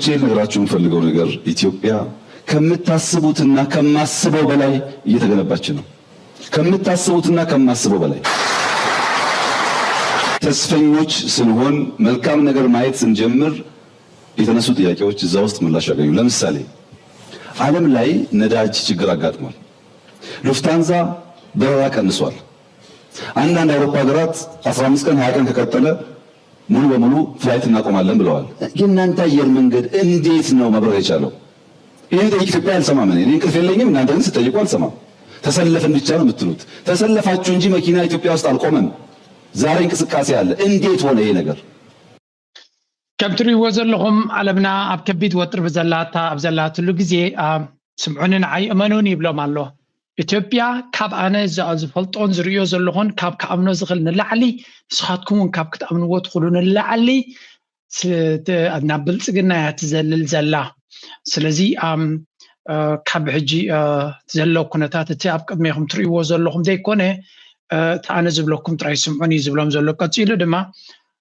ቼ ልነግራችሁ የምፈልገው ነገር ኢትዮጵያ ከምታስቡትና ከማስበው በላይ እየተገነባች ነው። ከምታስቡትና ከማስበው በላይ ተስፈኞች ስንሆን፣ መልካም ነገር ማየት ስንጀምር የተነሱ ጥያቄዎች እዛ ውስጥ ምላሽ ያገኙ። ለምሳሌ ዓለም ላይ ነዳጅ ችግር አጋጥሟል። ሉፍታንዛ በረራ ቀንሷል። አንዳንድ የአውሮፓ ሀገራት አስራ አምስት ቀን ሃያ ቀን ከቀጠለ ሙሉ በሙሉ ፍላይት እናቆማለን ብለዋል። የእናንተ አየር መንገድ እንዴት ነው መብረር የቻለው? ይህን ጠይቅ ኢትዮጵያ አልሰማም። እኔ እንቅልፍ የለኝም፣ እናንተ ግን ስትጠይቁ አልሰማም። ተሰለፍን ብቻ ነው የምትሉት። ተሰለፋችሁ እንጂ መኪና ኢትዮጵያ ውስጥ አልቆመም። ዛሬ እንቅስቃሴ አለ። እንዴት ሆነ ይሄ ነገር? ከም ትርእይዎ ዘለኹም ዓለምና ኣብ ከቢድ ወጥሪ ብዘላታ ኣብ ዘላትሉ ግዜ ስምዑኒ ንዓይ እመኑን ይብሎም ኣሎ። ኢትዮጵያ ካብ ኣነ ዝፈልጦን ዝርእዮ ዘለኹን ካብ ክኣምኖ ዝኽእል ንላዕሊ ንስኻትኩም እውን ካብ ክትኣምንዎ ትኽእሉ ንላዕሊ ናብ ብልፅግና እያ ትዘልል ዘላ። ስለዚ ካብ ሕጂ ዘሎ ኩነታት እቲ ኣብ ቅድሜኹም ትርእይዎ ዘለኹም ዘይኮነ እቲ ኣነ ዝብለኩም ጥራይ ስምዑን እዩ ዝብሎም ዘሎ። ቀፂሉ ድማ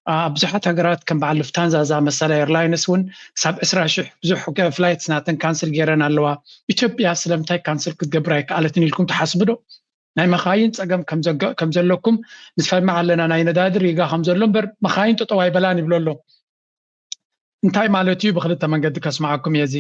ኣብ ብዙሓት ሃገራት ከም በዓል ሉፍታንዛ ዝኣመሰላ ኤርላይንስ እውን ክሳብ ዕስራ ሽሕ ብዙሕ ፍላይትስ ናተን ካንስል ገይረን ኣለዋ። ኢትዮጵያ ስለምንታይ ካንስል ክትገብር ኣይከኣለትን ኢልኩም ትሓስቡ ዶ? ናይ መኻይን ፀገም ከም ዘለኩም ንሰምዕ ኣለና። ናይ ነዳዲ ሪጋ ከም ዘሎ እምበር መኻይን ጠጠው ኣይበላን ይብሎ ኣሎ። እንታይ ማለት እዩ? ብክልተ መንገዲ ከስምዓኩም እየ። እዚ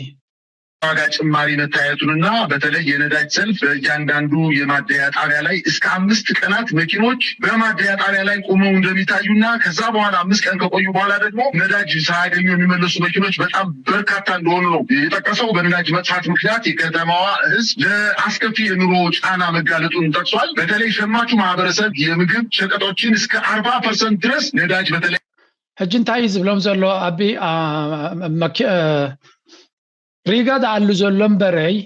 ዋጋ ጭማሪ መታየቱንና በተለይ የነዳጅ ሰልፍ በእያንዳንዱ የማደያ ጣቢያ ላይ እስከ አምስት ቀናት መኪኖች በማደያ ጣቢያ ላይ ቆመው እንደሚታዩና ከዛ በኋላ አምስት ቀን ከቆዩ በኋላ ደግሞ ነዳጅ ሳያገኙ የሚመለሱ መኪኖች በጣም በርካታ እንደሆኑ ነው የጠቀሰው። በነዳጅ መጥፋት ምክንያት የከተማዋ ሕዝብ ለአስከፊ የኑሮ ጫና መጋለጡን ጠቅሷል። በተለይ ሸማቹ ማህበረሰብ የምግብ ሸቀጦችን እስከ አርባ ፐርሰንት ድረስ ነዳጅ በተለይ ሕጂ እንታይ እዩ ዝብሎም ዘሎ ኣቢ ሪጋ ዝኣሉ ዘሎ እምበረይ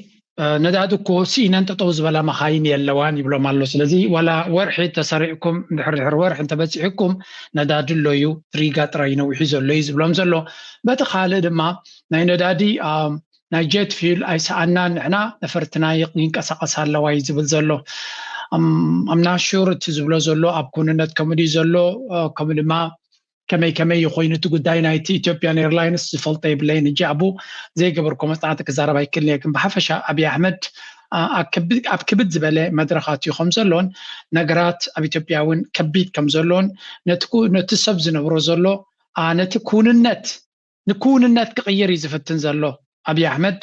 ነዳዲ እኮ ስኢነን ጠጠው ዝበላ መኻይን የለዋን ይብሎም ኣሎ። ስለዚ ዋላ ወርሒ ተሰሪዕኩም ድሕር ድሕር ወርሒ እንተበፂሕኩም ነዳዲ ኣሎ እዩ፣ ሪጋ ጥራይ ነዊሑ ዘሎ እዩ ዝብሎም ዘሎ። በቲ ካልእ ድማ ናይ ነዳዲ ናይ ጀት ፊል ኣይሰኣናን፣ ንሕና ነፈርትና ይንቀሳቀስ ኣለዋ እዩ ዝብል ዘሎ። ኣምናሹር እቲ ዝብሎ ዘሎ ኣብ ኩንነት ከምኡ ድዩ ዘሎ ከምኡ ድማ ከመይ ከመይ ኮይኑ እቲ ጉዳይ ናይቲ ኢትዮጵያን ኤርላይንስ ዝፈልጦ የብለይን። ሕጂ ኣብኡ ዘይገበርኮ መፅናዕቲ ክዛረብ ኣይክእልን እየ። ግን ብሓፈሻ ኣብይ ኣሕመድ ኣብ ክብድ ዝበለ መድረኻት እዩ ከም ዘሎን ነገራት ኣብ ኢትዮጵያ እውን ከቢድ ከም ዘሎን ነቲ ሰብ ዝነብሮ ዘሎ ነቲ ክውንነት ንክውንነት ክቕይር እዩ ዝፍትን ዘሎ ኣብይ ኣሕመድ።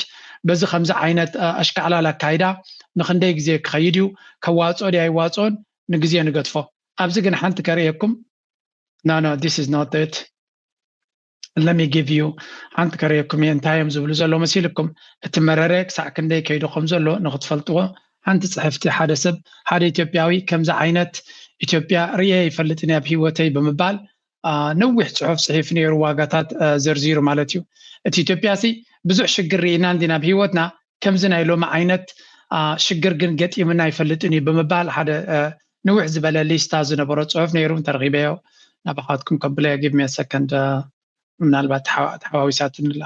በዚ ከምዚ ዓይነት ኣሽካዕላል ኣካይዳ ንክንደይ ግዜ ክኸይድ እዩ? ከዋፅኦ ድዩ ኣይዋፅኦን ንግዜ ንገድፎ። ኣብዚ ግን ሓንቲ ከርእየኩም no no this is not it let me give you ሓንቲ ከርእየኩም እየ እንታይ እዮም ዝብሉ ዘለዉ መሲልኩም። እቲ መረረ ክሳዕ ክንደይ ከይዱ ከም ዘሎ ንክትፈልጥዎ ሓንቲ ፅሕፍቲ ሓደ ሰብ ሓደ ኢትዮጵያዊ ከምዚ ዓይነት ኢትዮጵያ ርእየ ይፈልጥን ኣብ ህይወተይ ብምባል ነዊሕ ፅሑፍ ፅሒፍ ነይሩ ዋጋታት ዘርዚሩ ማለት እዩ። እቲ ኢትዮጵያ ሲ ብዙሕ ሽግር ርኢና እንዲና ኣብ ህይወትና ከምዚ ናይ ሎሚ ዓይነት ሽግር ግን ገጢምና ኣይፈልጥን እዩ ብምባል ሓደ ንውሕ ዝበለ ሊስታ ዝነበሮ ፅሑፍ ነይሩ እንተረኺበዮ ናባኻትኩም ከብለዮ give me a second ምናልባት ተሓዋዊሳትንላ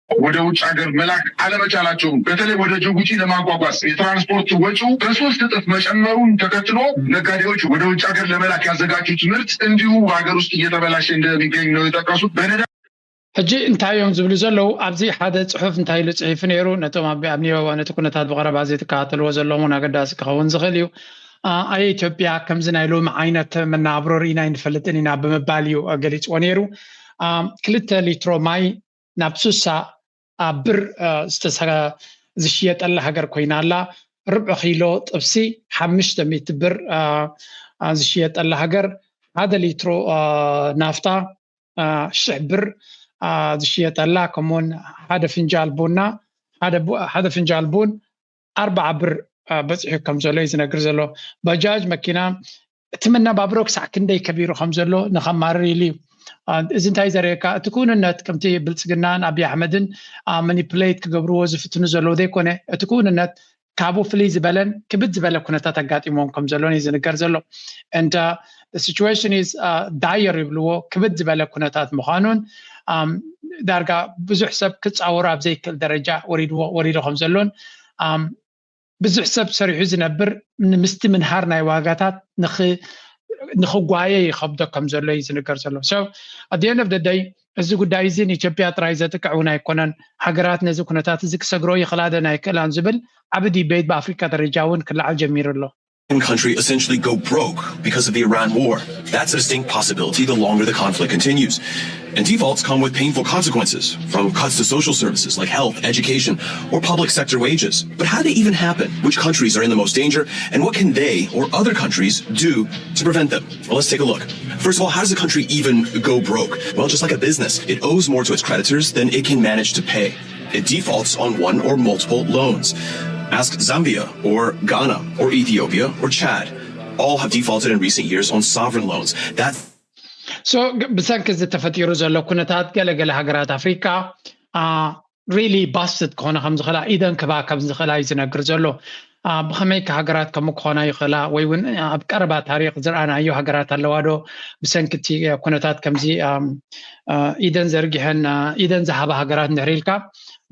ወደ ውጭ ሀገር መላክ አለመቻላቸውን በተለይ ወደ ጅቡቲ ለማጓጓዝ የትራንስፖርት ወጪው በሶስት እጥፍ መጨመሩን ተከትሎ ነጋዴዎች ወደ ውጭ ሀገር ለመላክ ያዘጋጁት ምርት እንዲሁ በሀገር ውስጥ እየተበላሸ እንደሚገኝ ነው የጠቀሱት። በነዳ ሕጂ እንታይ እዮም ዝብሉ ዘለዉ ኣብዚ ሓደ ፅሑፍ እንታይ ኢሉ ፅሒፉ ነይሩ ነቶም ኣብ ኒዮዋ ነቲ ኩነታት ብቀረባ ዘይተከታተልዎ ዘለዎም እውን ኣገዳሲ ክኸውን ዝኽእል እዩ። ኣየ ኢትዮጵያ ከምዚ ናይ ሎሚ ዓይነት መናብሮ ርኢና ኣይንፈልጥን ኢና ብምባል እዩ ገሊፅዎ ነይሩ። ክልተ ሊትሮ ማይ ናብ ሱሳ ብር ዝሽየጠላ ሃገር ኮይና ኣላ። ርብዒ ኪሎ ጥብሲ ሓሙሽተ ሚእቲ ብር ዝሽየጠላ ሃገር ሓደ ሊትሮ ናፍታ ሽሕ ብር ዝሽየጠላ ከምኡውን ሓደ ፍንጃል ቡና ሓደ ፍንጃል ቡን ኣርባዓ ብር በፂሑ ከም ዘሎ እዩ ዝነግር ዘሎ። ባጃጅ መኪና እቲ መነባብሮ ክሳዕ ክንደይ ከቢሩ ከም ዘሎ ንኸማርር ኢሉ እዩ። እዚ እንታይ ዘርእየካ እቲ ክውንነት ከምቲ ብልፅግናን ኣብይ ኣሕመድን ማኒፕሌት ክገብርዎ ዝፍትኑ ዘለዉ ዘይኮነ እቲ ክውንነት ካብኡ ፍልይ ዝበለን ክብድ ዝበለ ኩነታት ኣጋጢሞም ከም ዘሎን እዩ ዝንገር ዘሎ። And the situation is dire ይብልዎ ክብድ ዝበለ ኩነታት ምዃኑን ዳርጋ ብዙሕ ሰብ ክፃወሮ ኣብ ዘይክእል ደረጃ ወሪድዎ ወሪዱ ከም ዘሎን ብዙሕ ሰብ ሰሪሑ ዝነብር ምስቲ ምንሃር ናይ ዋጋታት ንኽጓየ ይኸብዶ ከም ዘሎ እዩ ዝንገር ዘሎ። So at the end of the day እዚ ጉዳይ እዚ ንኢትዮጵያ ጥራይ ዘጥቅዕ እውን ኣይኮነን። ሃገራት ነዚ ኩነታት እዚ ክሰግሮ ይኽእላ ደን ኣይክእላን ዝብል ዓቢ ዲቤት ብኣፍሪካ ደረጃ እውን ክለዓል ጀሚሩ ኣሎ። Country essentially go broke because of the Iran war. That's a distinct possibility the longer the conflict continues. And defaults come with painful consequences, from cuts to social services like health, education, or public sector wages. But how do they even happen? Which countries are in the most danger, and what can they or other countries do to prevent them? Well, let's take a look. First of all, how does a country even go broke? Well, just like a business, it owes more to its creditors than it can manage to pay. It defaults on one or multiple loans. Ask Zambia or Ghana or Ethiopia or Chad. All have defaulted in recent years on sovereign loans. That so ብሰንኪ እዚ ተፈጢሩ ዘሎ ኩነታት ገለገለ ሃገራት ኣፍሪካ really busted ክኾነ ከም ዝኽእላ ኢደን ክባ ከም ዝኽእላ እዩ ዝነግር ዘሎ። ብኸመይ ሃገራት ከም ክኾና ይኽእላ ወይ እውን ኣብ ቀረባ ታሪክ ዝረኣናዮ ሃገራት ኣለዋ ዶ? ብሰንኪ እቲ ኩነታት ከምዚ ኢደን ዘርጊሐን ኢደን ዝሃባ ሃገራት እንድሕር ኢልካ፣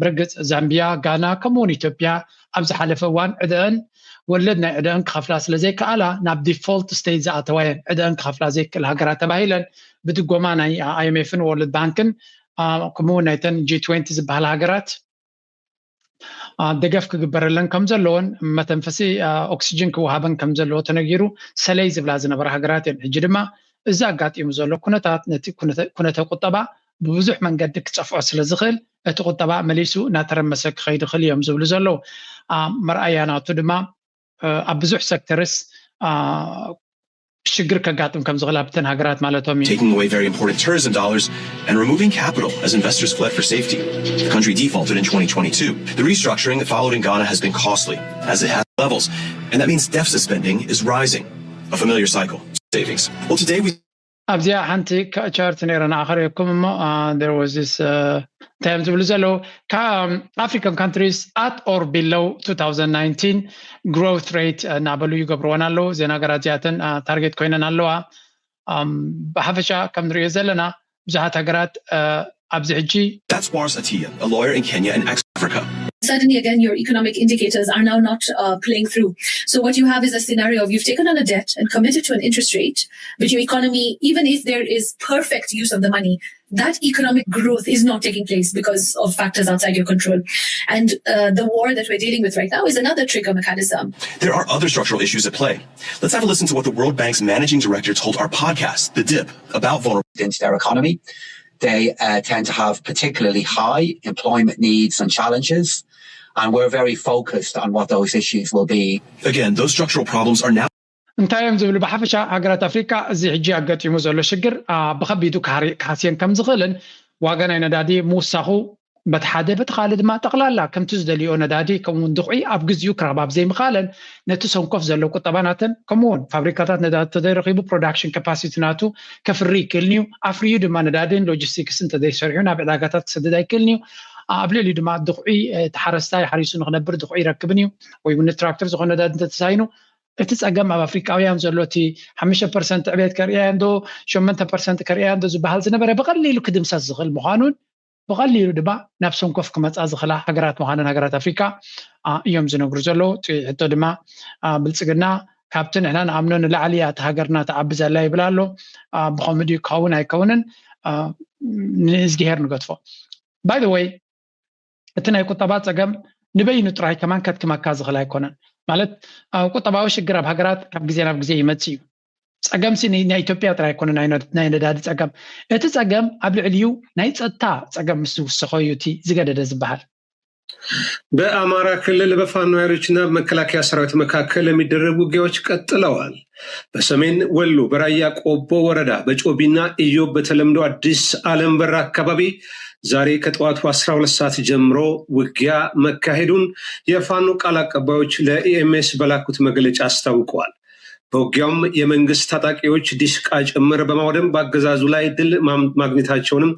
ብርግፅ ዛምቢያ፣ ጋና ከምኡውን ኢትዮጵያ ኣብ ዝሓለፈ እዋን ዕደአን ወለድ ናይ ዕደአን ክኸፍላ ስለ ዘይከኣላ ናብ default state ዝኣተዋ እየን። ዕደአን ክኸፍላ ዘይክእል ሃገራት ተባሂለን ብድጎማ ናይ I M F ን World Bank ን ከምኡ እውን ናይተን G twenty ዝበሃላ ሃገራት ደገፍ ክግበረለን ከም ዘለዎን መተንፈሲ ኦክስጅን ክወሃበን ከም ዘለዎ ተነጊሩ ሰለይ ዝብላ ዝነበራ ሃገራት እየን። ሕጂ ድማ እዚ ኣጋጢሙ ዘሎ ኩነታት ነቲ ኩነተ ቁጠባ ብብዙሕ መንገዲ ክፀፍዖ ስለ ዝኽእል እቲ ቁጠባ መሊሱ እናተረመሰ ክኸይድ ይኽእል እዮም ዝብሉ ዘለዉ። መርኣያ ናቱ ድማ ኣብ ብዙሕ sectors ሽግር ከጋጥም ከም ዝኽእል ኣብተን ሃገራት ማለቶም እዩ። Taking away very important tourism dollars and removing capital as investors fled for safety. The country defaulted in twenty twenty-two. The restructuring that followed in Ghana has been costly, as it has levels, and that means deficit spending is rising. A familiar cycle. Savings. Well, today we ኣብዚኣ ሓንቲ ቻርት ነይረ ንኣኸርየኩም እሞ there was this time ዝብሉ ዘለዉ African countries at or below two thousand nineteen growth rate እናበሉ ይገብርወን ኣለዉ። እዘን ሃገራት እዚኣተን ታርጌት ኮይነን ኣለዋ። ብሓፈሻ ከም ንሪኦ ዘለና ብዙሓት ሃገራት ኣብዚ ሕጂ That's Wars Atia, a lawyer in Kenya and ex-Africa. Suddenly, again, your economic indicators are now not uh, playing through. So, what you have is a scenario of you've taken on a debt and committed to an interest rate, but your economy, even if there is perfect use of the money, that economic growth is not taking place because of factors outside your control. And uh, the war that we're dealing with right now is another trigger mechanism. There are other structural issues at play. Let's have a listen to what the World Bank's managing director told our podcast, The Dip, about vulnerable into their economy. They uh, tend to have particularly high employment needs and challenges, and we're very focused on what those issues will be. Again, those structural problems are now እንታይ እዮም ዝብሉ? ብሓፈሻ ሃገራት ኣፍሪካ እዚ ሕጂ ኣጋጢሙ ዘሎ ሽግር ብከቢዱ ክሃስየን ከም ዝኽእልን ዋጋ ናይ ነዳዲ ምውሳኹ በቲ ሓደ በቲ ካልእ ድማ ጠቕላላ ከምቲ ዝደልዮ ነዳዲ ከምኡውን ድኹዒ ኣብ ግዜኡ ክረኽባ ብዘይምኽኣለን ነቲ ሰንኮፍ ዘሎ ቁጠባ ናተን ከምኡውን ፋብሪካታት ነዳዲ ተዘይረኺቡ production capacity ናቱ ከፍሪ ይክእልን እዩ። ኣፍርዩ ድማ ነዳድን logistics ን ተዘይሰሪሑ ናብ ዕዳጋታት ክሰድድ ኣይክእልን እዩ። ኣብ ልዕሊኡ ድማ ድኹዒ እቲ ሓረስታይ ሓሪሱ ንክነብር ድኹዒ ይረክብን እዩ። ወይ እውን ንትራክተር ዝኾነ ነዳዲ እንተተሳይኑ እቲ ፀገም ኣብ ኣፍሪቃውያን ዘሎ እቲ ሓሙሽተ ፐርሰንት ዕቤት ከርእያ እንዶ ሸመንተ ፐርሰንት ከርእያ እንዶ ዝበሃል ዝነበረ ብቐሊሉ ክድምሰስ ዝኽእል ምዃኑን ብቐሊሉ ድማ ናብ ሰንኮፍ ክመፃ ዝኽእላ ሃገራት ምዃነን ሃገራት ኣፍሪካ እዮም ዝነግሩ ዘለዉ። እቲ ሕቶ ድማ ብልፅግና ካብቲ ንሕና ንኣምኖ ንላዕሊ እያ እቲ ሃገርና ትዓቢ ዘላ ይብል ኣሎ። ብኸምኡ ድዩ ክኸውን ኣይከውንን ንእዝግሄር ንገድፎ። By the way እቲ ናይ ቁጠባ ፀገም ንበይኑ ጥራይ ከማን ከድክመካ ዝኽእል ኣይኮነን። ማለት ቁጠባዊ ሽግር ኣብ ሃገራት ካብ ግዜ ናብ ግዜ ይመፅእ እዩ። ፀገምሲ ናይ ኢትዮጵያ ጥራይ ኣይኮነ ናይ ነዳዲ ፀገም። እቲ ፀገም ኣብ ልዕሊኡ ናይ ፀጥታ ፀገም ምስ ዝውሰኾ እዩ እቲ ዝገደደ ዝበሃል። በአማራ ክልል በፋኖ ኃይሎችና በመከላከያ ሰራዊት መካከል የሚደረጉ ውጊያዎች ቀጥለዋል። በሰሜን ወሎ በራያ ቆቦ ወረዳ በጮቢና ኢዮብ በተለምዶ አዲስ አለም በር አካባቢ ዛሬ ከጠዋቱ አስራ ሁለት ሰዓት ጀምሮ ውጊያ መካሄዱን የፋኖ ቃል አቀባዮች ለ E M S በላኩት መግለጫ አስታውቀዋል። በውጊያውም የመንግስት ታጣቂዎች ዲሽቃ ጭምር በማውደም በአገዛዙ ላይ ድል ማግኘታቸውንም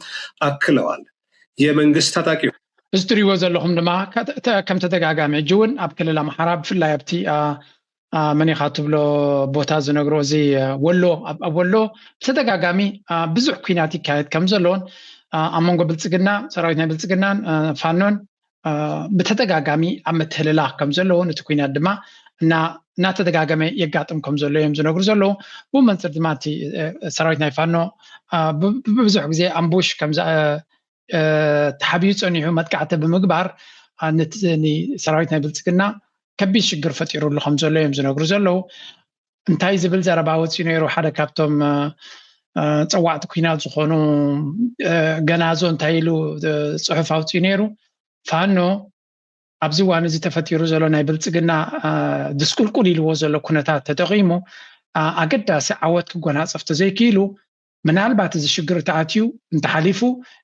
አክለዋል። የመንግስት ታጣቂዎች እዚ ትሪእዎ ዘለኹም ድማ ከም ተደጋጋሚ ሕጂ እውን ኣብ ክልል ኣምሓራ ብፍላይ ኣብቲ መኒኻ ትብሎ ቦታ ዝነግሮ እዚ ወሎ ኣብ ወሎ ብተደጋጋሚ ብዙሕ ኩናት ይካየድ ከም ዘለዎን ኣብ መንጎ ብልፅግና ሰራዊት ናይ ብልፅግናን ፋኖን ብተደጋጋሚ ኣብ ምትህልላኽ ከም ዘለዎን እቲ ኩናት ድማ እና እናተደጋገመ የጋጥም ከም ዘሎ እዮም ዝነግሩ ዘለዉ። ብመንፅር ድማ እቲ ሰራዊት ናይ ፋኖ ብብዙሕ ግዜ ኣምቡሽ ከም ተሓብዩ ፀኒሑ መጥቃዕቲ ብምግባር ሰራዊት ናይ ብልፅግና ከቢድ ሽግር ፈጢሩሉ ከም ዘሎ እዮም ዝነግሩ ዘለዉ። እንታይ ዝብል ዘረባ ወፂኡ ነይሩ? ሓደ ካብቶም ፀዋዕቲ ኩናት ዝኾኑ ገናዞ እንታይ ኢሉ ፅሑፍ ኣውፅኡ ነይሩ? ፋኖ ኣብዚ እዋን እዚ ተፈጢሩ ዘሎ ናይ ብልፅግና ድስቁልቁል ኢልዎ ዘሎ ኩነታት ተጠቒሙ ኣገዳሲ ዓወት ክጎናፀፍ ተዘይክኢሉ ምናልባት እዚ ሽግር ተኣትዩ እንተሓሊፉ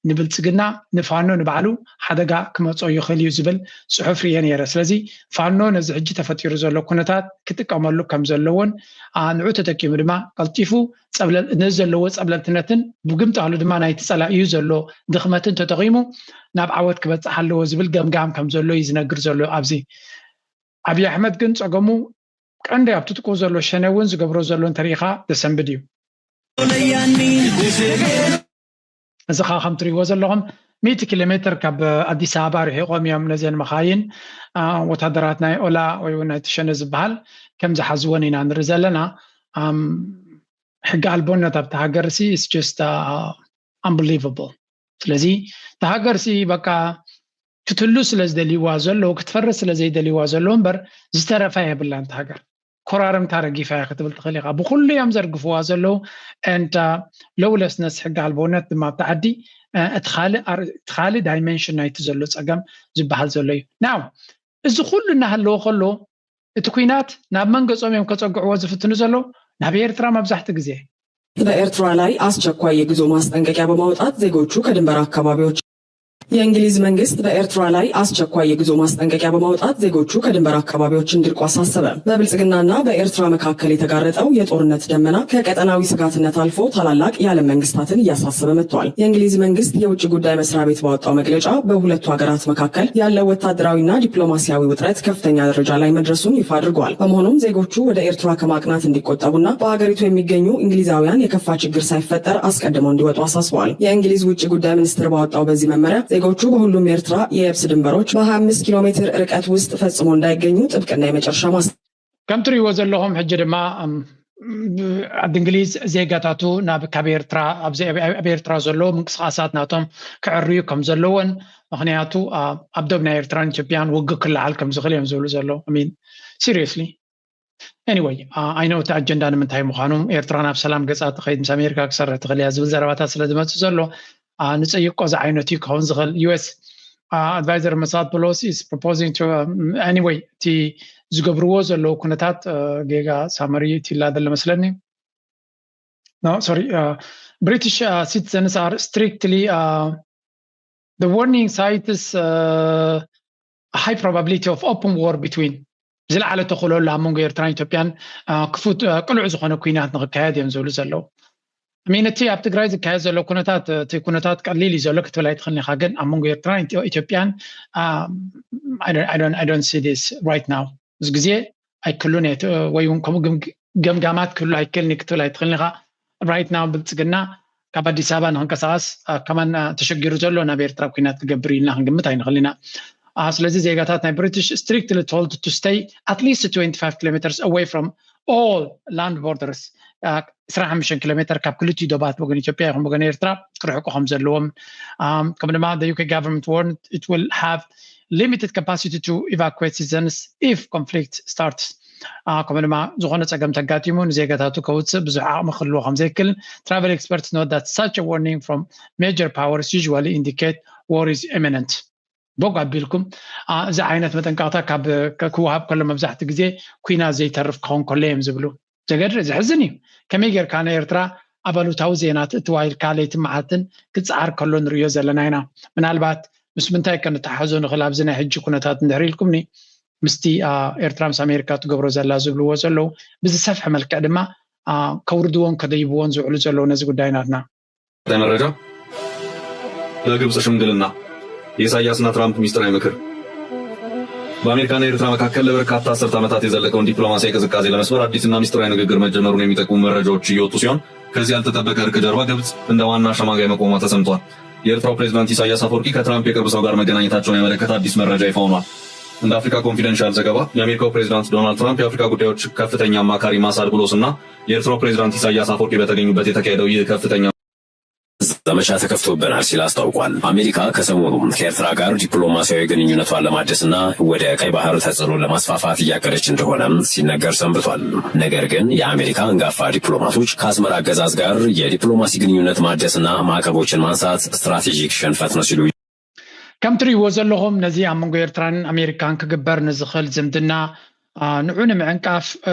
ንብልፅግና ንፋኖ ንባዕሉ ሓደጋ ክመፅኦ ይኽእል እዩ ዝብል ፅሑፍ ርየ ነይረ። ስለዚ ፋኖ ነዚ ሕጂ ተፈጢሩ ዘሎ ኩነታት ክጥቀመሉ ከም ዘለዎን ንዑ ተጠቂሙ ድማ ቀልጢፉ ነዚ ዘለዎ ፀብለልትነትን ብግምጣሉ ድማ ናይቲ ፀላኢኡ ዘሎ ድኽመትን ተጠቒሙ ናብ ዓወት ክበፅሕ ኣለዎ ዝብል ገምጋም ከም ዘሎ እዩ ዝነግር ዘሎ። ኣብዚ ኣብይ ኣሕመድ ግን ፀገሙ ቀንዲ ኣብቲ ጥቁ ዘሎ ሸነ እውን ዝገብሮ ዘሎ እንተሪኢኻ ዘሰንብድ እዩ። እዚ ከዓ ከም ትሪእዎ ዘለኹም ሚእቲ ኪሎ ሜትር ካብ ኣዲስ ኣበባ ርሒቖም እዮም ነዘን መኻይን ወታደራት ናይ ኦላ ወይ እውን ናይ ትሸነ ዝበሃል ከም ዝሓዝወን ኢና ንርኢ ዘለና። ሕጊ ኣልቦነት ኣብቲ ሃገር ሲ is just unbelievable። ስለዚ እቲ ሃገር ሲ በቃ ክትህሉ ስለ ዝደልይዋ ዘለዉ ክትፈርስ ስለ ዘይደልይዋ ዘለዉ እምበር ዝተረፋ የብላን። እቲ ሃገር ኮራርምታ ረጊፋ እያ ክትብል ትኽእል ኢኻ። ብኩሉ እዮም ዘርግፍዋ ዘለዉ and lawlessness ሕጊ ኣልቦነት ድማ ኣብቲ ዓዲ እቲ ካልእ ዳይሜንሽን ናይቲ ዘሎ ፀገም ዝበሃል ዘሎ እዩ። ናው እዚ ኩሉ እናሃለዎ ከሎ እቲ ኩናት ናብ መን ገፆም እዮም ከፀግዕዎ ዝፍትኑ ዘለዉ? ናብ ኤርትራ መብዛሕቲ ግዜ። በኤርትራ ላይ አስቸኳይ የጉዞ ማስጠንቀቂያ በማውጣት ዜጎቹ ከድንበር አካባቢዎች የእንግሊዝ መንግስት በኤርትራ ላይ አስቸኳይ የጉዞ ማስጠንቀቂያ በማውጣት ዜጎቹ ከድንበር አካባቢዎች እንዲርቁ አሳሰበ። በብልጽግናና በኤርትራ መካከል የተጋረጠው የጦርነት ደመና ከቀጠናዊ ስጋትነት አልፎ ታላላቅ የዓለም መንግስታትን እያሳሰበ መጥቷል። የእንግሊዝ መንግስት የውጭ ጉዳይ መስሪያ ቤት ባወጣው መግለጫ በሁለቱ ሀገራት መካከል ያለው ወታደራዊና ዲፕሎማሲያዊ ውጥረት ከፍተኛ ደረጃ ላይ መድረሱን ይፋ አድርጓል። በመሆኑም ዜጎቹ ወደ ኤርትራ ከማቅናት እንዲቆጠቡና በሀገሪቱ የሚገኙ እንግሊዛውያን የከፋ ችግር ሳይፈጠር አስቀድመው እንዲወጡ አሳስበዋል። የእንግሊዝ ውጭ ጉዳይ ሚኒስትር ባወጣው በዚህ መመሪያ ዜጎቹ በሁሉም የኤርትራ የየብስ ድንበሮች በ25 ኪሎ ሜትር ርቀት ውስጥ ፈጽሞ እንዳይገኙ ጥብቅና የመጨረሻ ማስ ከም ትሪእዎ ዘለኹም ሕጂ ድማ ዓዲ እንግሊዝ ዜጋታቱ ናብ ካብ ኤርትራ ኣብ ኤርትራ ዘለዉ ምንቅስቃሳት ናቶም ክዕርዩ ከም ዘለዎን ምክንያቱ ኣብ ዶብ ናይ ኤርትራን ኢትዮጵያን ውግእ ክለዓል ከም ዝኽእል እዮም ዝብሉ ዘለዉ። Seriously anyway I know እቲ ኣጀንዳ ንምንታይ ምዃኑ ኤርትራ ናብ ሰላም ገፃ ትኸይድ ምስ ኣሜሪካ ክሰርሕ ትኽእል እያ ዝብል ዘረባታት ስለ ዝመፅእ ዘሎ ንፀይቆ ዝዓይነቱ ክኸውን ዝኽእል US advisor መሳድ ፖሎሲ is proposing to anyway እቲ ዝገብርዎ ዘለዉ ኩነታት ጌጋ ሳመሪ ትላ ዘሎ መስለኒ። No, sorry. British citizens are strictly the warning cites high probability of open war between ዝለዓለ ተኽእሎ ኣሎ ኣብ መንጎ ኤርትራን ኢትዮጵያን ክፉት ቅሉዕ ዝኾነ ኩናት ንክካየድ እዮም ዝብሉ ዘለዉ። ሚን እቲ ኣብ ትግራይ ዝካየድ ዘሎ ኩነታት እቲ ኩነታት ቀሊል እዩ ዘሎ ክትብል ኣይትኽእልን ኢኻ። ግን ኣብ መንጎ ኤርትራን ኢትዮጵያን I don't see this right now እዚ ግዜ ኣይክሉን ወይ እውን ከምኡ ገምጋማት ክህሉ ኣይክእልን ክትብል ኣይትኽእልን ኢኻ። Right now ብልፅግና ካብ ኣዲስ ኣበባ ንክንቀሳቀስ ከማን ተሸጊሩ ዘሎ ናብ ኤርትራ ኩናት ክገብር ኢልና ክንግምት ኣይንኽእል ኢና። ስለዚ ዜጋታት ናይ ብሪቲሽ strictly told to stay at least twenty-five kilometers away from all land borders. 25 ኪሎ ሜትር ካብ ክልቲኡ ዶባት ወገን ኢትዮጵያ ይኹን ወገን ኤርትራ ክርሕቁ ከም ዘለዎም ከም ድማ the UK government warned it will have limited capacity to evacuate citizens if conflict starts። ከምኡ ድማ ዝኾነ ፀገም ተጋጢሙ ንዜጋታቱ ከውፅእ ብዙሕ ዓቕሚ ክህልዎ ከም ዘይክእል travel experts note that such a warning from major powers usually indicate war is imminent። ቦግ ኣቢልኩም እዚ ዓይነት መጠንቀቕታ ካብ ክወሃብ ከሎ መብዛሕቲ ግዜ ኩናት ዘይተርፍ ክኸውን ከሎ እዮም ዝብሉ። ዘገድር ዘሕዝን እዩ። ከመይ ጌርካ ንኤርትራ ኣብ ኣሉታዊ ዜና ትእትዋ ኢልካ ለይትን መዓልትን ክፀዓር ከሎ ንርእዮ ዘለና ኢና። ምናልባት ምስ ምንታይ ከነተሓሕዞ ንኽእል ኣብዚ ናይ ሕጂ ኩነታት እንድሕር ኢልኩምኒ ምስቲ ኤርትራ ምስ ኣሜሪካ ትገብሮ ዘላ ዝብልዎ ዘለዉ ብዝሰፍሐ መልክዕ ድማ ከውርድዎን ከደይብዎን ዝውዕሉ ዘለዉ ነዚ ጉዳይ ናትና። መረጃ በግብፅ ሽምግልና የኢሳያስና ትራምፕ ሚስጥራዊ ምክር። በአሜሪካና ኤርትራ መካከል ለበርካታ አስርት ዓመታት የዘለቀውን ዲፕሎማሲያዊ ቅዝቃዜ ለመስበር አዲስና ሚስጥራዊ ንግግር መጀመሩን የሚጠቁሙ መረጃዎች እየወጡ ሲሆን ከዚህ ያልተጠበቀ እርቅ ጀርባ ግብጽ እንደ ዋና አሸማጋይ መቆሟ ተሰምቷል። የኤርትራው ፕሬዝዳንት ኢሳያስ አፈወርቂ ከትራምፕ የቅርብ ሰው ጋር መገናኘታቸውን ያመለከተ አዲስ መረጃ ይፋ ሆኗል። እንደ አፍሪካ ኮንፊደንሻል ዘገባ፣ የአሜሪካው ፕሬዚዳንት ዶናልድ ትራምፕ የአፍሪካ ጉዳዮች ከፍተኛ አማካሪ ማሳድ ብሎስ እና የኤርትራው ፕሬዚዳንት ኢሳያስ አፈወርቂ በተገኙበት የተካሄደው ይህ ከፍተኛ ዘመቻ ተከፍቶብናል ሲል አስታውቋል። አሜሪካ ከሰሞኑ ከኤርትራ ጋር ዲፕሎማሲያዊ ግንኙነቷን ለማደስና ወደ ቀይ ባህር ተጽዕኖ ለማስፋፋት እያቀደች እንደሆነ ሲነገር ሰንብቷል። ነገር ግን የአሜሪካ አንጋፋ ዲፕሎማቶች ከአስመራ አገዛዝ ጋር የዲፕሎማሲ ግንኙነት ማደስና ማዕቀቦችን ማንሳት ስትራቴጂክ ሽንፈት ነው ሲሉ ከም ትርእይዎ ዘለኹም፣ ነዚ ኣብ መንጎ ኤርትራን ኣሜሪካን ክግበር ንዝኽእል ዝምድና ንዑ ንምዕንቃፍ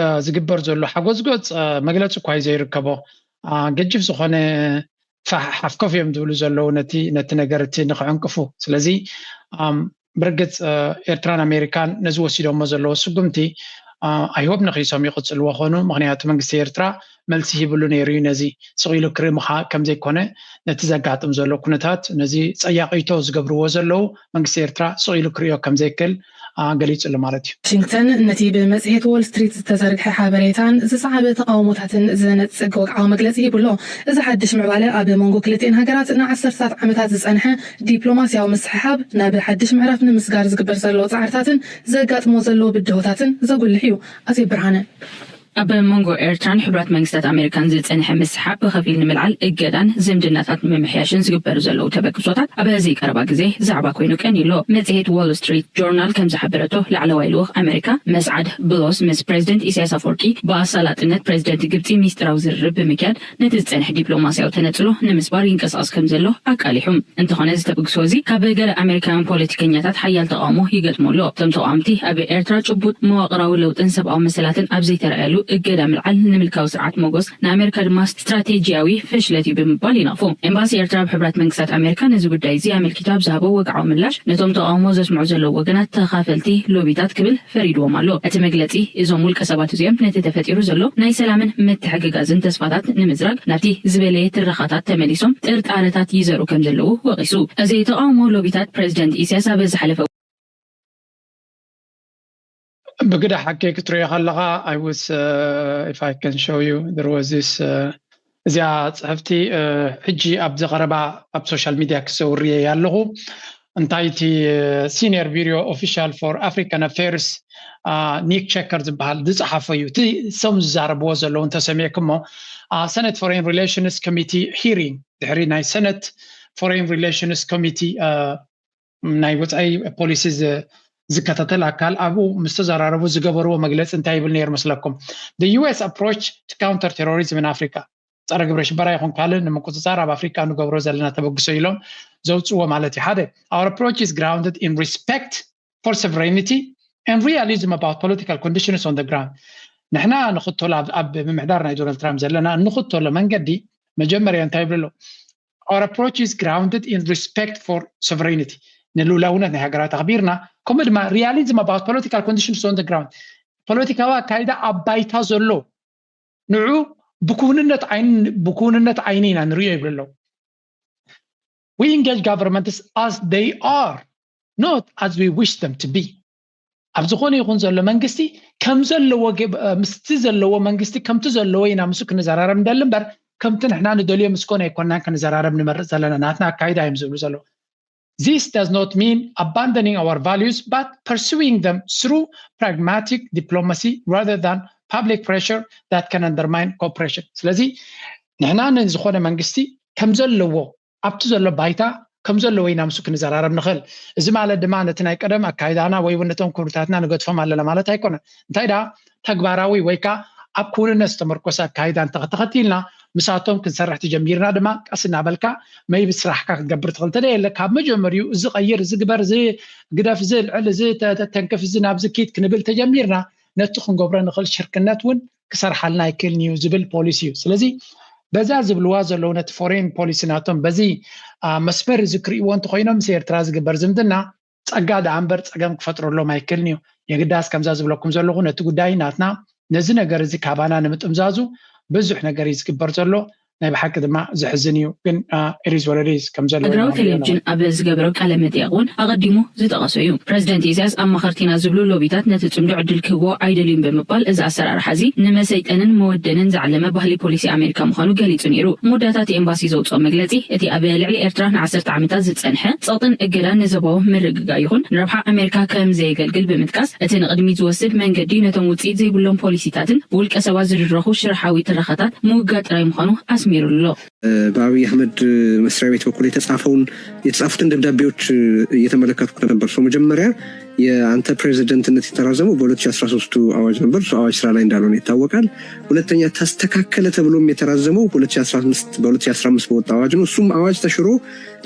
ዝግበር ዘሎ ሓጎዝጎፅ መግለፂ እኳ እዩ ዘይርከቦ። ገጅፍ ዝኾነ ሓፍከፍ እዮም ዝብሉ ዘለዉ ነቲ ነገር እቲ ንክዕንቅፉ። ስለዚ ብርግፅ ኤርትራን ኣሜሪካን ነዚ ወሲዶሞ ዘለዎ ስጉምቲ ኣይሆብ ንክይሶም ይቕፅልዎ ኾኑ። ምክንያቱ መንግስቲ ኤርትራ መልሲ ሂብሉ ነይሩ እዩ። ነዚ ስቕ ኢሉ ክርኢ ምኻ ከም ዘይኮነ፣ ነቲ ዘጋጥም ዘሎ ኩነታት፣ ነዚ ፀያቒቶ ዝገብርዎ ዘለዉ መንግስቲ ኤርትራ ስቕ ኢሉ ክርእዮ ከም ዘይክእል ገሊጹ ኣሎ ማለት እዩ። ዋሽንግተን ነቲ ብመጽሔት ዎል ስትሪት ዝተዘርግሐ ሓበሬታን ዝሰዓበ ተቓውሞታትን ዝነጽግ ወግዓዊ መግለጺ ሂቡ ኣሎ። እዚ ሓድሽ ምዕባለ ኣብ መንጎ ክልቲኤን ሃገራት ንዓሰርታት ዓመታት ዝጸንሐ ዲፕሎማስያዊ ምስሕሓብ ናብ ሓድሽ ምዕራፍ ንምስጋር ዝግበር ዘሎ ጻዕርታትን ዘጋጥሞ ዘሎ ብድሆታትን ዘጉልሕ እዩ። ኣዜብ ብርሃነ። ኣብ መንጎ ኤርትራን ሕቡራት መንግስታት ኣሜሪካን ዝጸንሐ ምስሓብ ብኸፊል ንምልዓል እገዳን ዝምድናታት ንምምሕያሽን ዝግበሩ ዘለዉ ተበግሶታት ኣብዚ ቀረባ ግዜ ዛዕባ ኮይኑ ቀንዩ ኣሎ። መጽሔት ዎል ስትሪት ጆርናል ከም ዝሓበረቶ፣ ላዕለዋይ ልኡኽ ኣሜሪካ መስዓድ ብሎስ ምስ ፕሬዚደንት ኢሳያስ ኣፈወርቂ ብኣሳላጥነት ፕሬዚደንት ግብጺ ሚስጥራዊ ዝርርብ ብምክያድ ነቲ ዝጸንሐ ዲፕሎማስያዊ ተነጽሎ ንምስባር ይንቀሳቐስ ከም ዘሎ ኣቃሊሑ። እንተኾነ፣ እዚ ተበግሶ እዚ ካብ ገለ ኣሜሪካውያን ፖለቲከኛታት ሓያል ተቓውሞ ይገጥሞ ኣሎ። እቶም ተቓወምቲ፣ ኣብ ኤርትራ ጭቡጥ መዋቕራዊ ለውጥን ሰብኣዊ መሰላትን ኣብ ዘይተረኣየሉ እገዳ ምልዓል ንምልካዊ ስርዓት ሞጎስ፣ ንኣሜሪካ ድማ ስትራቴጂያዊ ፍሽለት እዩ ብምባል ይነቕፉ። ኤምባሲ ኤርትራ ኣብ ሕቡራት መንግስታት ኣሜሪካ ነዚ ጉዳይ እዚ ኣመልኪቱ ኣብ ዝሃቦ ወግዓዊ ምላሽ፣ ነቶም ተቓውሞ ዘስምዑ ዘለዉ ወገናት ተኻፈልቲ ሎቢታት ክብል ፈሪድዎም ኣሎ። እቲ መግለጺ፣ እዞም ውልቀ ሰባት እዚኦም ነቲ ተፈጢሩ ዘሎ ናይ ሰላምን ምትሕግጋዝን ተስፋታት ንምዝራግ ናብቲ ዝበለየ ትረኻታት ተመሊሶም ጥርጣረታት ይዘሩ ከም ዘለዉ ወቒሱ። እዚ ተቓውሞ ሎቢታት ፕሬዚደንት ኢሳያስ ኣብ ዝሓለፈ ብግዳ ሓቂ ክትሪኦ ከለኻ፣ I was, uh, if I can show you, there was this, uh, እዚኣ ጽሕፍቲ ሕጂ ኣብዚ ቀረባ ኣብ ሶሻል ሚድያ ክዘውርየ ኣለኹ። እንታይ እቲ ሲኒየር ቢሮ ኦፊሻል ፎር ኣፍሪካን ኣፌርስ ኒክ ቸከር ዝበሃል ዝፀሓፎ እዩ። እቲ ሰም ዝዛረብዎ ዘለዉ እንተሰሚዕኩሞ፣ ሰነት ፎሬን ሪሌሽንስ ኮሚቲ ሂሪንግ ድሕሪ ናይ ሰነት ፎሬን ሪሌሽንስ ኮሚቲ ናይ ወፃኢ ፖሊሲ ዝከታተል ኣካል ኣብኡ ምስ ተዘራረቡ ዝገበርዎ መግለፂ እንታይ ይብል ነይሩ መስለኩም? The U S approach to counter terrorism in Africa, ጸረ ግብረ ሽበራ ይኹን ካልእ ንምቁፅፃር ኣብ ኣፍሪካ ንገብሮ ዘለና ተበግሶ ኢሎም ዘውፅዎ ማለት እዩ። ሓደ, our approach is grounded in respect for sovereignty and realism about political conditions on the ground. ንሕና ንኽተሎ ኣብ ምምሕዳር ናይ ዶናልድ ትራምፕ ዘለና እንኽተሎ መንገዲ መጀመርያ እንታይ ይብሉ ኣለዉ? Our approach is grounded in respect for sovereignty, ንልኡላውነት ናይ ሃገራት ኣኽቢርና፣ ከምኡ ድማ realism about political conditions on the ground፣ ፖለቲካዊ ኣካይዳ ኣብ ባይታ ዘሎ ንዑ ብክውንነት ዓይኒ ኢና ንሪኦ ይብሉ ኣለዉ። We engage governments as they are, not as we wish them to be. ኣብ ዝኾነ ይኹን ዘሎ መንግስቲ ከም ዘለዎ፣ ምስቲ ዘለዎ መንግስቲ ከምቲ ዘለዎ ኢና ምስ ክንዘራረብ ንደሊ እምበር፣ ከምቲ ንሕና ንደልዮ ምስ ኮነ ኣይኮናን ክንዘራረብ ንመርፅ ዘለና። ናትና ኣካይዳ እዮም ዝብሉ ዘለዉ። This does not mean abandoning our values, but pursuing them through pragmatic diplomacy rather than public pressure that can undermine cooperation. ስለዚ ንሕና ንዝኾነ መንግስቲ ከም ዘለዎ ኣብቲ ዘሎ ባይታ ከም ዘለዎ ኢና ምስ ክንዘራረብ ንኽእል። እዚ ማለት ድማ ነቲ ናይ ቀደም ኣካይዳና ወይ እውን ነቶም ክብርታትና ንገድፎም ኣለና ማለት ኣይኮነን። እንታይ ደኣ ተግባራዊ ወይ ከዓ ኣብ ክውንነት ዝተመርኮሰ ኣካይዳ እንተተኸቲልና ምሳቶም ክንሰርሕ ተጀሚርና ድማ ቀስ እናበልካ መይቢ ስራሕካ ክትገብር ትኽእል። እንተደየለ ካብ መጀመሪኡ እዚ ቀይር፣ እዚ ግበር፣ እዚ ግደፍ፣ እዚ ልዕል፣ እዚ ተንክፍ፣ እዚ ናብዚ ኪድ ክንብል ተጀሚርና ነቲ ክንገብሮ ንኽእል ሽርክነት እውን ክሰርሓልና ኣይክእልን እዩ ዝብል ፖሊሲ እዩ። ስለዚ በዛ ዝብልዋ ዘለዉ ነቲ ፎሬን ፖሊሲ ናቶም በዚ መስመር እዚ ክርእይዎ እንተኮይኖም ምስ ኤርትራ ዝግበር ዝምድና ጸጋ ደኣ እምበር ጸገም ክፈጥረሎም ኣይክእልን እዩ። የግዳስ ከምዛ ዝብለኩም ዘለኹ ነቲ ጉዳይ ናትና ነዚ ነገር እዚ ካባና ንምጥምዛዙ ብዙሕ ነገር እዩ ዝግበር ዘሎ። ናይ ብሓቂ ድማ ዘሕዝን እዩ። ግን ኢሪዝ ወረዲዝ ከም ዘሎ ሃገራዊ ቴሌቪዥን ኣብ ዝገበሮ ቃለ መጠይቕ እውን ኣቐዲሙ ዝጠቐሶ እዩ። ፕረዚደንት ኢሳያስ ኣማኸርቲና ዝብሉ ሎቢታት ነቲ ጽምዶ ዕድል ክህቦ ኣይደልዩን ብምባል፣ እዚ ኣሰራርሓ እዚ ንመሰይጠንን መወደንን ዝዓለመ ባህሊ ፖሊሲ ኣሜሪካ ምዃኑ ገሊጹ ነይሩ። መወዳእታ እቲ ኤምባሲ ዘውፅኦ መግለጺ፣ እቲ ኣብ ልዕሊ ኤርትራ ንዓሰርተ ዓመታት ዝጸንሐ ጸቕጥን እገዳን ንዞባዊ ምርግጋእ ይኹን ንረብሓ ኣሜሪካ ከም ዘየገልግል ብምጥቃስ፣ እቲ ንቕድሚት ዝወስድ መንገዲ ነቶም ውጽኢት ዘይብሎም ፖሊሲታትን ብውልቀ ሰባት ዝድረኹ ሽርሓዊ ትረኻታት ምውጋድ ጥራይ ምዃኑ ኣስሚሩሉ ኣሎ። በአብይ አህመድ መስሪያ ቤት በኩል የተጻፈውን የተጻፉትን ደብዳቤዎች እየተመለከትኩ ነበር። ሰው መጀመሪያ የአንተ ፕሬዚደንትነት የተራዘመው በ2013ቱ አዋጅ ነበር። እሱ አዋጅ ስራ ላይ እንዳልሆነ ይታወቃል። ሁለተኛ ተስተካከለ ተብሎም የተራዘመው በ2015 በ2015 በወጣ አዋጅ ነው። እሱም አዋጅ ተሽሮ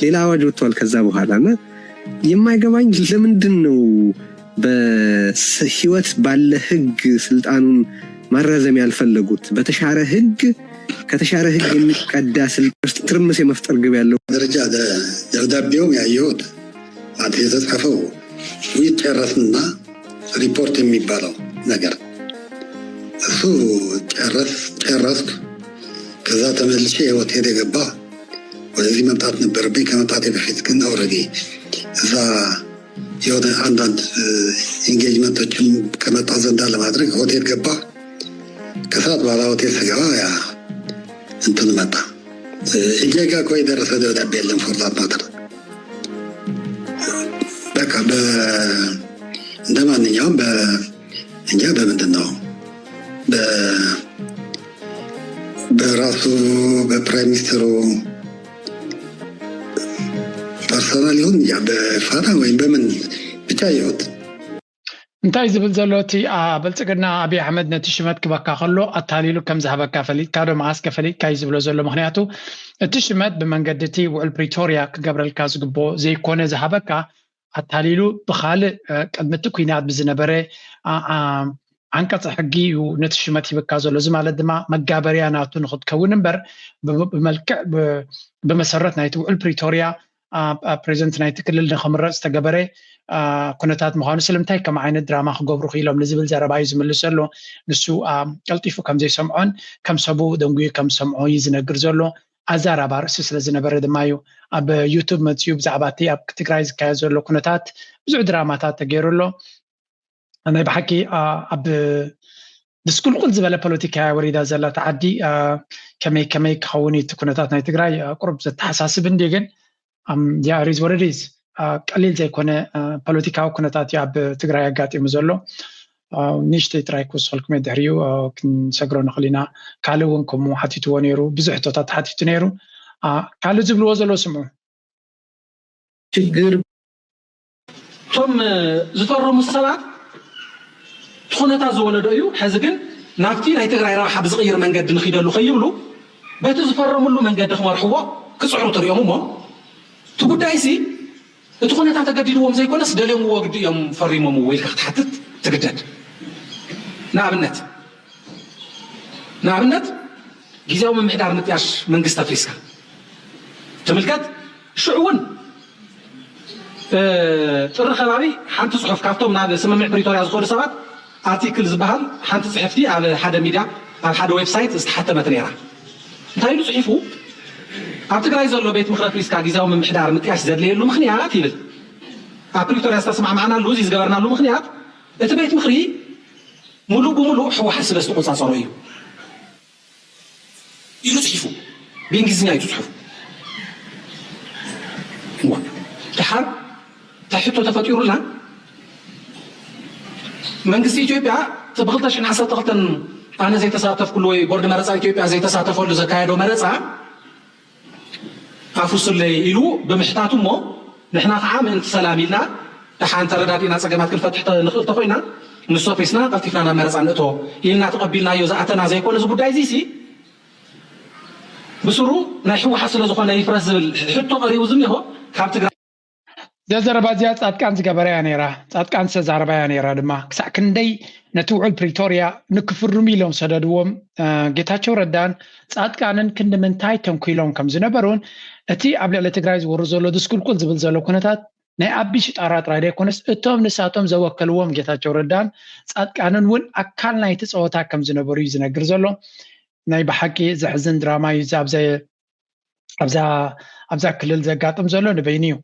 ሌላ አዋጅ ወጥቷል ከዛ በኋላ እና የማይገባኝ ለምንድን ነው በህይወት ባለ ህግ ስልጣኑን ማራዘም ያልፈለጉት? በተሻረ ህግ ከተሻረ ህግ የሚቀዳ ስልጣን ውስጥ ትርምስ የመፍጠር ግብ ያለው ደረጃ ደብዳቤውም ያየሁት አንተ የተጻፈው ውይይት ጨረስንና ሪፖርት የሚባለው ነገር እሱ ጨረስ ጨረስኩ። ከዛ ተመልሼ ሆቴል የገባ ወደዚህ መምጣት ነበረብኝ። ከመምጣቴ በፊት ግን ኦልሬዲ እዛ የሆነ አንዳንድ ኢንጌጅመንቶችም ከመጣ ዘንዳ ለማድረግ ሆቴል ገባ። ከሰዓት በኋላ ሆቴል ስገባ ያ እንትን መጣ። እጄ ጋ እኮ የደረሰ ደብዳቤ የለም። ፎር ዛት ማተር በቃ እንደ ማንኛውም እንጃ በምንድን ነው በራሱ በፕራይም ሚኒስትሩ ፐርሰናል ይሁን እንጃ በፋና ወይም በምን ብቻ ይሁት እንታይ ዝብል ዘሎ እቲ ብልፅግና ኣብይ ኣሕመድ ነቲ ሽመት ክበካ ከሎ ኣታሊሉ ከም ዝሃበካ ፈሊጥካ ዶ መዓስከ ፈሊጥካ እዩ ዝብሎ ዘሎ። ምክንያቱ እቲ ሽመት ብመንገዲ እቲ ውዕል ፕሪቶርያ ክገብረልካ ዝግብኦ ዘይኮነ ዝሃበካ ኣታሊሉ ብካልእ ቅድሚ እቲ ኲናት ብዝነበረ ዓንቀፂ ሕጊ እዩ ነቲ ሽመት ሂብካ ዘሎ። እዚ ማለት ድማ መጋበርያ ናቱ ንክትከውን እምበር ብመልክዕ ብመሰረት ናይቲ ውዕል ፕሪቶርያ ፕሬዚደንት ናይቲ ክልል ንክምረፅ ዝተገበረ ኩነታት ምዃኑ ስለምንታይ ከም ዓይነት ድራማ ክገብሩ ክኢሎም ንዝብል ዘረባ እዩ ዝምልስ ዘሎ። ንሱ ቀልጢፉ ከም ዘይሰምዖን ከም ሰቡ ደንጉዩ ከም ዝሰምዖ እዩ ዝነግር ዘሎ። ኣዛራቢ ኣርእስቲ ስለ ዝነበረ ድማ እዩ ኣብ ዩቱብ መፅዩ ብዛዕባ እቲ ኣብ ትግራይ ዝካየድ ዘሎ ኩነታት ብዙሕ ድራማታት ተገይሩ ኣሎ። ናይ ብሓቂ ኣብ ድስቁልቁል ዝበለ ፖለቲካ እያ ወሪዳ ዘላ እታ ዓዲ። ከመይ ከመይ ክኸውን እዩ እቲ ኩነታት ናይ ትግራይ ቁሩብ ዘተሓሳስብ እንዲ ግን ያ ሪዝ ወረዲዝ ቀሊል ዘይኮነ ፖለቲካዊ ኩነታት እዩ ኣብ ትግራይ ኣጋጢሙ ዘሎ። ንእሽተይ ጥራይ ክውስኸልኩም እየ፣ ድሕሪኡ ክንሰግሮ ንኽእል ኢና። ካልእ እውን ከምኡ ሓቲትዎ ነይሩ፣ ብዙሕ ሕቶታት ሓቲቱ ነይሩ። ካልእ ዝብልዎ ዘሎ ስምዑ። ችግር እቶም ዝፈረሙ ሰባት ትኹነታት ዝወለዶ እዩ። ሕዚ ግን ናብቲ ናይ ትግራይ ረብሓ ብዝቕይር መንገዲ ንኺደሉ ከይብሉ በቲ ዝፈረምሉ መንገዲ ክመርሕዎ ክፅዕሩ ትሪኦም እሞ እቲ ጉዳይ ሲ እቲ ኩነታት ተገዲድዎም ዘይኮነስ ደልዮምዎ ግዲ እዮም ፈሪሞምዎ ኢልካ ክትሓትት ትግደድ። ንኣብነት ንኣብነት ግዜያዊ ምምሕዳር ምጥያሽ መንግስቲ ኣፍሪስካ ትምልከት። ሽዑ እውን ጥሪ ከባቢ ሓንቲ ፅሑፍ ካብቶም ናብ ስምምዕ ፕሪቶርያ ዝኸዱ ሰባት ኣርቲክል ዝበሃል ሓንቲ ፅሕፍቲ ኣብ ሓደ ሚድያ ኣብ ሓደ ዌብሳይት ዝተሓተመት ነይራ። እንታይ ኢሉ ፅሒፉ? ኣብ ትግራይ ዘሎ ቤት ምኽሪ ኣፍሪስካ ግዜያዊ ምምሕዳር ምጥያሽ ዘድለየሉ ምኽንያት ይብል። ኣብ ፕሪቶርያ ዝተስማዕማዕናሉ እዚ ዝገበርናሉ ምኽንያት እቲ ቤት ምኽሪ ሙሉእ ብሙሉእ ህወሓት ስለ ዝተቆፃፀሮ እዩ ኢሉ ፅሒፉ። ብእንግሊዝኛ እዩ ፅሑፉ። ድሓር እንታይ ሕቶ ተፈጢሩልና? መንግስቲ ኢትዮጵያ ብ2012 ኣነ ዘይተሳተፍኩሉ ወይ ቦርድ መረፃ ኢትዮጵያ ዘይተሳተፈሉ ዘካየዶ መረፃ ኣፍርሱለይ ኢሉ ብምሕታቱ እሞ ንሕና ከዓ ምእንቲ ሰላም ኢልና ደሓን ተረዳዲእና ፀገማት ክንፈትሕ ንኽእል ተኮይና ንሱ ኣፍሪስና ቀልጢፍና ናብ መረፃ ንእቶ ኢልና ተቐቢልናዮ ዝኣተና ዘይኮነ እዚ ጉዳይ እዚ ሲ ብስሩ ናይ ህወሓት ስለ ዝኾነ ይፍረስ ዝብል ሕቶ ቀሪቡ ዝኒሆ ካብ ትግራይ ዘዘረባ እዚኣ ፃድቃን ዝገበረያ ነይራ። ፃድቃን ዝተዛረባያ ነይራ ድማ ክሳዕ ክንደይ ነቲ ውዕል ፕሪቶርያ ንክፍርሙ ኢሎም ሰደድዎም ጌታቸው ረዳን ፃድቃንን ክንዲ ምንታይ ተንኪሎም ከም ዝነበሩን እቲ ኣብ ልዕሊ ትግራይ ዝወርድ ዘሎ ድስቁልቁል ዝብል ዘሎ ኩነታት ናይ ኣቢ ሽጣራ ጥራይ ዘይኮነስ እቶም ንሳቶም ዘወከልዎም ጌታቸው ረዳን ፃድቃንን እውን ኣካል ናይቲ ፀወታ ከም ዝነበሩ እዩ ዝነግር ዘሎ። ናይ ብሓቂ ዘሕዝን ድራማ እዩ። ኣብዚ ኣብዛ ኣብዛ ክልል ዘጋጥም ዘሎ ንበይኑ እዩ።